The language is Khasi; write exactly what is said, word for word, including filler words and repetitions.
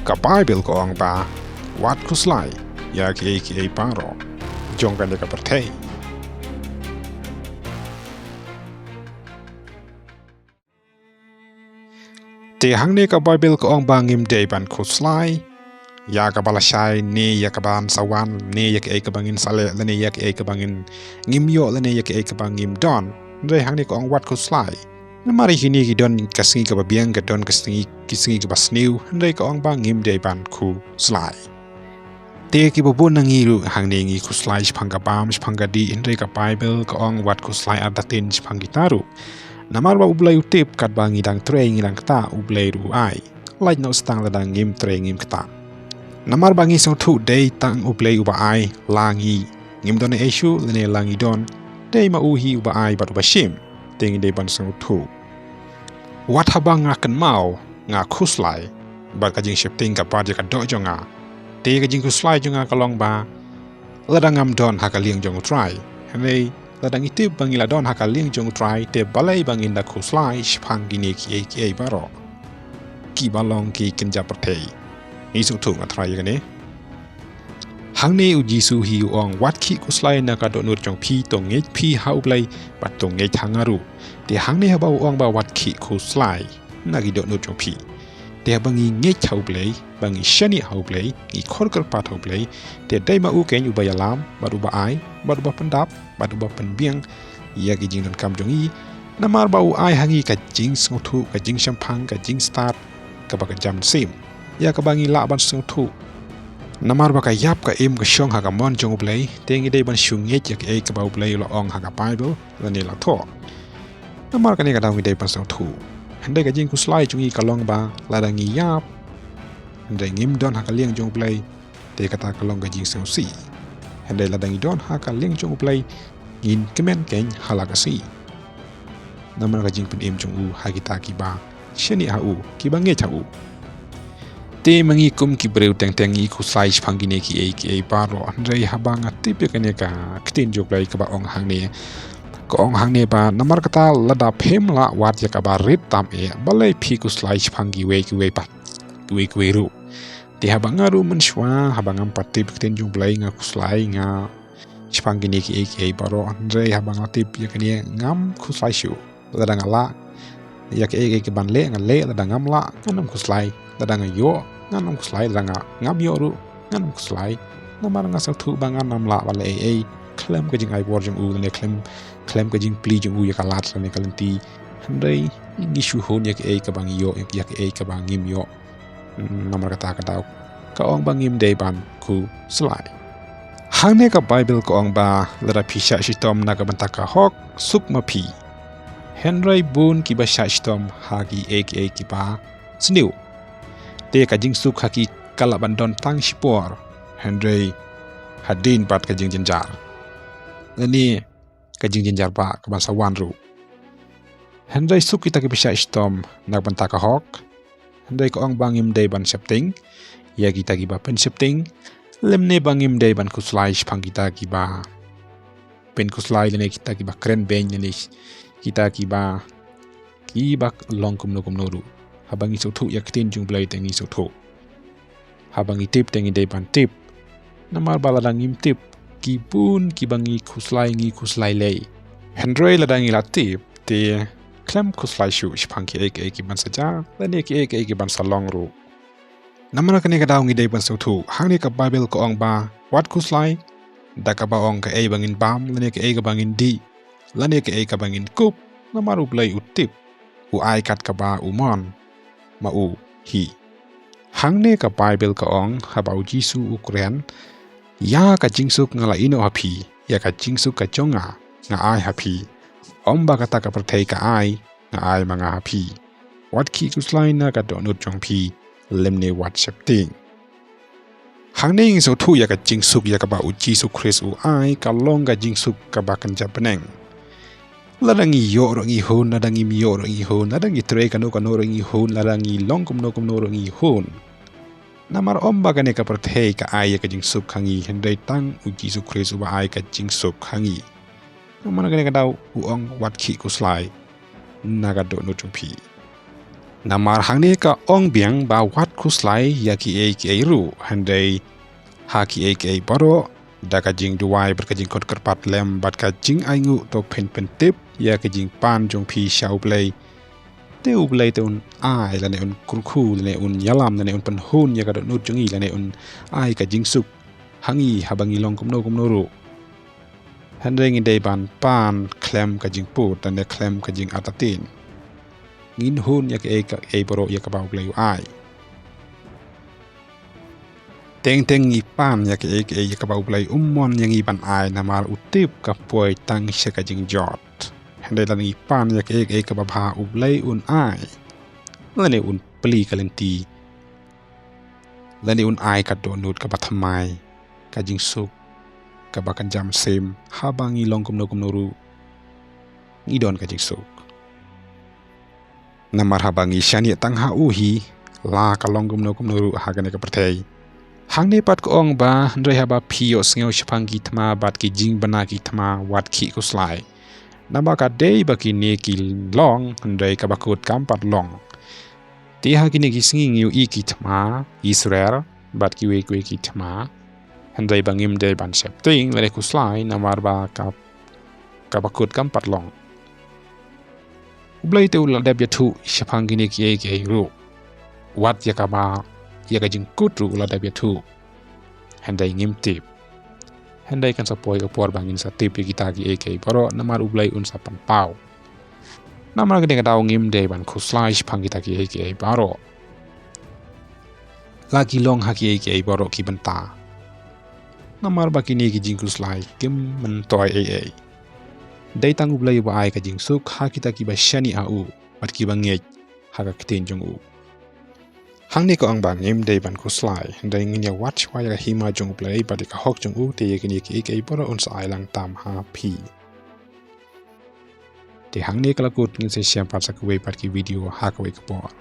Ka Baibl ka ong ba wat khuslai ïa kiei kiei baroh jong kane ka pyrthei. Te hangne ka Baibl ka ong ba ngim dei ban khuslai ïa kaba lashai, ne ïa kaban sa wan, ne ïa kiei kaba ngin sa leh, lane ïa kiei kaba ngin, ngim ïoh, lane ïa kiei kaba ngim don. Hynrei hangne ka ong wat khuslai. Namar ïa kine ki don ka sngi kaba biang, ka don ka sngi, ki sngi kaba sniew, hynrei ka ong ba ngim dei ban khuslai. Te kiba bun na ngi ruh hangne ngi khuslai shaphang ka bam, shaphang ka dih, hynrei ka Baibl ka ong wat khuslai artatien shaphang kita ruh. Namar ba U Blei u tip katba ngi dang trei ngi dang ktah, U Blei ruh u ai. Lait noh tang lada ngim trei ngim ktah. Namar ba ngi sngewthuh dei tang U Blei uba ai, la ngi ngim don ei ei shuh lane la ngi don, dei ma u hi uba ai bad uba shim. Te ngi dei ban sngewthuh. Wat haba nga kynmaw, nga khuslai bad ka jingsheptieng ka pat ïa ka doh jong nga. Te ka jingkhuslai jong nga ka long ba lada ngam don ha ka liang jong U Trai. Hynrei lada ngi tip ba ngi la don ha ka liang jong U Trai, te balei ba ngin da khuslai shaphang kine kiei kiei baroh kiba long ki kynja pyrthei. Ngi sngewthuh nga trai ïa kane. Hangne U Jisu hi u ong wat khih khuslai na ka dohnud jong phi, to ngeit phi ha U Blei bad to ngeit ha nga ruh. Te hangne haba u ong ba wat khih khuslai na ki dohnud jong phi. Te haba ngi ngeit ha U Blei, ba ngi shaniah ha U Blei, ngi khor kyrpad ha U Blei, te dei ma u keiñ uba ïalam bad uba ai bad uba pyndap bad uba pynbiang ïa ki jingdonkam jong ngi. Namar ba u ai ha ngi ka jingsngewthuh, ka jingshemphang, ka jingstad kaba ka jam sim, ïa kaba ngi lah ban sngewthuh. Namar ba ka ïap ka im ka shong ha ka mon jong U Blei, te ngi dei ban shu ngeit ïa kaei kaba U Blei u la ong ha ka Baibl lane la thoh. Namar kane ka daw ngi dei ban sngewthuh. Hynrei ka jingkhuslai jong ngi ka long ba lada ngi ïap, hynrei ngim don ha ka liang jong U Blei, te kata ka long ka jingsngewsih. Hynrei lada ngi don ha ka liang jong U Blei, ngin kmen keiñ ha la ka sngi. Namar ka jingpynim jong u ha kita kiba shaniah ha u, kiba ngeit ha u. Te ma ngi kum ki briew teng teng ngi khuslai shaphang kine kiei kiei baroh, hynrei haba nga tip ïa kane ka ktien jong U Blei kaba ong hangne, ka ong hangne ba namar kata lada phim lah wad ïa kaba rit tam eh, balei phi khuslai shaphang kiwei kiwei pat, kiwei kiwei ruh. Te haba nga ruh mynshuwa, haba ngam pat tip ktien jong U Blei nga khuslai, nga shaphang kine kiei kiei baroh, hynrei haba nga tip ïa kane ngam khuslai shuh. Lada nga lah ïa kaei kaei kaban leh nga leh, lada ngam lah ngan ym khuslai, lada nga ïoh ngan ym khuslai, lada nga ngam ïoh ruh ngan ym khuslai. Namar nga sngewthuh ba ngan ym lah ban leh ei ei khlem ka jingaibor jong u lane khlem, khlem ka jingplie jong u ïa ka lad lane ka lynti. Hynrei ngi shu hun ïa kaei kaba ngi ïoh, ïa kaei kaba ngim ïoh. Namar kata ka daw ka ong ba ngim dei ban khuslai. Hangne ka Baibl ka ong ba lada phi shah shitom na ka bynta ka hok, suk ma phi. Hynrei bun kiba shah shitom ha kiei kiei kiba sniew. Te ka jingsuk ha ki ka lah ban don tang shipor, hynrei hadien pat ka jingjynjar, lane ka jingjynjar ba ka ban sa wan ruh. Hynrei suk kita kiba shah shitom na ka bynta ka hok. Hynrei ka ong ba ngim dei ban sheptieng ïa kita kiba pynsheptieng, lymne ba ngim dei ban khuslai shaphang kita kiba pynkhuslai, lane kita kiba kren beiñ, lane kita kiba, kiba long kumno kumno ruh. Haba ngi sngewthuh ïa ka ktien jong U Blei te ngi sngewthuh. Haba ngi tip te ngi dei ban tip. Namar ba lada ngim tip, ki bun kiba ngi khuslai, ngi khuslai lei. Hynrei lada ngi la tip, te khlem khuslai shuh shaphang kiei kiei kiban sa jia lane kiei kiei kiban sa long ruh. Namar kane ka daw ngi dei ban sngewthuh, hangne ka Baibl ka ong ba wat khuslai da kaba ong kaei ba ngin bam lane kaei kaba ngin dih lane kaei kaba ngin kup, namar U Blei u tip, u ai kat kaba u mon ma u hi. Hangne ka Baibl ka ong haba U Jisu u kren, ïa ka jingsuk nga la ïehnoh ha phi, ïa ka jingsuk ka jong nga nga ai ha phi. Ym ba kata ka pyrthei ka ai, nga ai ma nga ha phi. Wat khih khuslai na ka dohnud jong phi, lymne wat sheptieng. Hangne ngi sngewthuh ïa ka jingsuk ïa kaba U Jisu Khrist u ai, ka long ka jingsuk kaba kynja bneng. Lada ngi ïoh ruh ngi hun, lada ngim ïoh ruh ngi hun, lada ngi trei kano kano ruh ngi hun, lada ngi long kumno kumno ruh ngi hun. Namar ym ba kane ka pyrthei ka ai ïa ka jingsuk ha ngi, hynrei tang U Jisu Khrist uba ai ka jingsuk ha ngi. Namar kane ka daw u ong wat khih khuslai na ka dohnud jong phi. Namar hangne ka ong biang ba wat khuslai ïa kiei kiei ruh, hynrei ha kiei kiei baroh, da ka jingduwai bad ka jingkhot kyrpad lem bad ka jingainguh, to phin pyntip ïa ka jingpan jong phi sha U Blei. Te U Blei te un ai lane un kyrkhu lane un ïalam lane un pynhun ïa ka dohnud jong ngi lane un ai ka jingsuk ha ngi haba ngi long kumno kumno ruh. Hynrei ngi dei ban pan khlem ka jingpud lane khlem ka jingartatien. Ngin hun ïa kaei kaei baroh ïa kaba U Blei u ai. Teng teng ngi pan ïa kaei kaei ïa kaba U Blei um mon ïa ngi ban ai, namar u tip ka poi tang sha ka jingjot. Hynrei lada ngi pan ïa kaei kaei kaba bha, U Blei un ai lane un plie ka lynti lane un ai ka dohnud kaba thymmai, ka jingsuk kaba kynja mynsiem. Haba ngi long kumno kumno ruh, ngi don ka jingsuk. Namar haba ngi shaniah tang ha u hi, la ka long kumno kumno ruh ha kane ka pyrthei. Hangne pat ka ong ba hynrei haba phi ïohsngew shaphang ki thma bad ki jingbna ki thma, wat khih khuslai. Namar ka dei ba kine ki long, hynrei kaba kut kam pat long. Te ha kine ki sngi ngi ïohi ki thma, ki surer bad kiwei kiwei ki thma. Hynrei ba ngim dei ban sheptieng lane khuslai, namar ba ka, kaba kut kam pat long. U Blei te u la dep ïathuh shaphang kine kiei kiei ruh. Wat ïa kaba, ïa ka jingkut ruh u la dep ïathuh. Hynrei ngim tip. Hynrei kan sa poi ka por ba ngin sa tip ïa kita kiei kiei baroh, namar U Blei un sa pynpaw. Namar kane ka daw ngim dei ban khuslai shaphang kita kiei kiei baroh. La ki long ha kiei kiei baroh ki bynta. Namar ba kine ki jingkhuslai kim myntoi ei ei. Dei tang U Blei uba ai ka jingsuk ha kita kiba shaniah ha u bad kiba ngeit ha ka ktien jong u. Hangne ka ong ba ngim dei ban khuslai, hynrei ngin ïa wad shwa ïa ka hima jong U Blei bad ïa ka hok jong u, te ïa kine kiei kiei baroh un sa ai lang tam ha phi. Te hangne ka la kut, ngin sa ïashem pat sa kawei pat ki video ha kawei ka por.